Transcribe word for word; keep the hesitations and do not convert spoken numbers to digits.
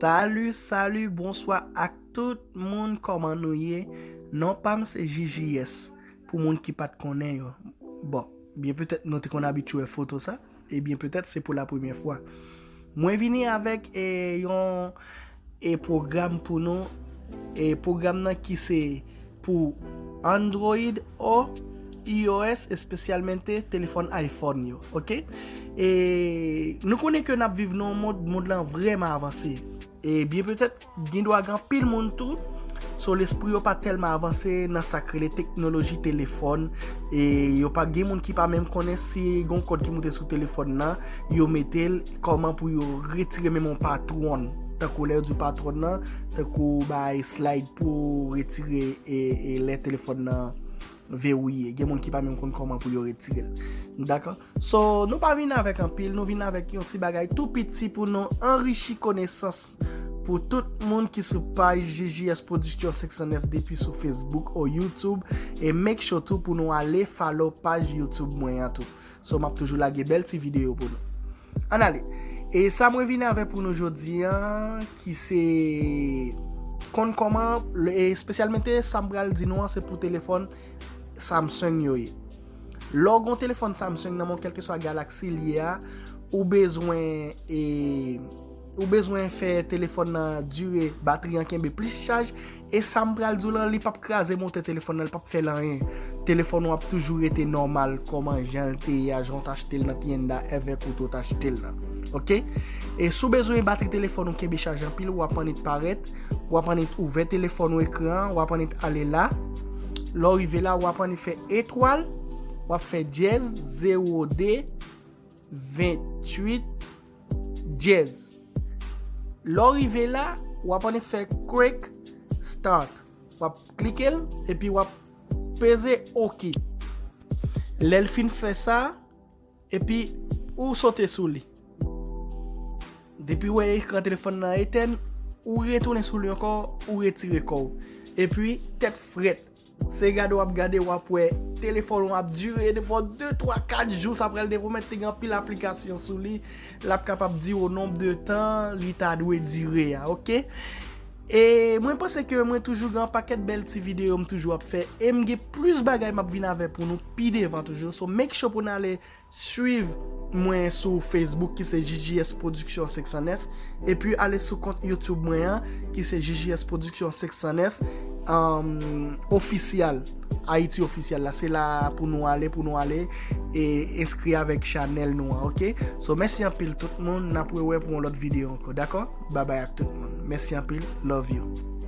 Salut, salut, bonswa ak tout moun, kòman nou ye? Non pa m se J J S, pou moun ki pa t konnen yo. Bon, byen petèt nou te konn abitye wè foto sa, ebyen petèt se pou la premyè fwa. Mwen vini avèk e, yon e, pwogram pou nou, e pwogram nan ki se pou Android o I O S, espesyalmente telefòn iPhone yo, oke? E nou konnen ke n ap viv nan yon mond, mond lan vrèman avanse. E byen petèt, gen dwa gen anpil moun tou, so lespri yo pa tèlman avanse nan sa k rele teknoloji telefòn. E yo pa gen moun ki pa menm konnen si gen yon kòd ki moute sou telefòn nan, yo mete l, kòman pou yo retire menm yon patwòn. Tankou lè yo di patwòn nan, tankou bay slide pou retire e, e lè telefòn nan vewiye. Gen moun ki pa menm konn kòman pou yo retire l. Dakò? So, nou pa vin avèk anpil, nou vin avèk yon ti bagay tou piti pou nou anrichi konesans pou tout moun ki sou paj J J S Production senk san nèf depi sou Facebook ou YouTube. E make sure tou pou nou ale follow paj YouTube mwen an tou. So, m ap toujou lage bèl ti videyo pou nou. Ann ale. E sa mwen vin avè pou nou jodi an, ki se konn kòman, e espesyalmente sa m pral di nou an, se pou telefòn Samsung yo ye. Lè w gen yon telefòn Samsung nan men w, kèlkeswa Galaxy l ye a, ou bezwen, e, ou bezwen fè telefòn nan dire, batri an kenbe plis chaj, e sa m pral di w lan, li p ap kraze motè telefòn nan, li p ap fè l anyen. Telefòn ou ap toujou rete nòmal, kòman jan l te ye a, jan w t achte l nan tienda, avèk ou tou t achte l lan. Oke? E si w bezwen batri telefòn ou kenbe chaj anpil, w ap annik parèt, w ap annik ouvè telefòn ou ekran an, w ap annik ale la. Lè w rive la, w ap annik fè etwal, w ap fè dyèz, zewo de, venntuit, dyèz. Lè w rive la, w ap annik fè quick start. W ap klike l, epi w ap peze oke. Lè l fin fè sa, epi ou sote sou li. Depi w wè ekran telefòn nan etèn, ou retounen sou li ankò, ou retire kò w. Epi, tèt frèt. Se gade w ap gade, w ap wè telefòn ou ap dire depi de, twa, kat jou, sa pral depi w mèt te gen anpil aplikasyon sou li, l ap kapab di w nonb de tan li ta dwe dire a, oke? E mwen panse ke mwen toujou gen yon pakèt bèl ti videyo m toujou ap fè, e m gen plis bagay m ap vin avè pou nou pi devan toujou. So, make sure pou n ale swiv mwen sou Facebook ki se J J S Production senk san nèf, epi ale sou kont YouTube mwen an ki se J J S Production senk san nèf, um, ofisyal, Ayiti Ofisyal la. Se la pou nou ale, pou nou ale e enskri avèk chanèl nou an, oke? So, mèsi anpil tout moun, n ap rewè pou yon lòt videyo ankò, dakò? Babay ak tout moun. Mèsi anpil, love you.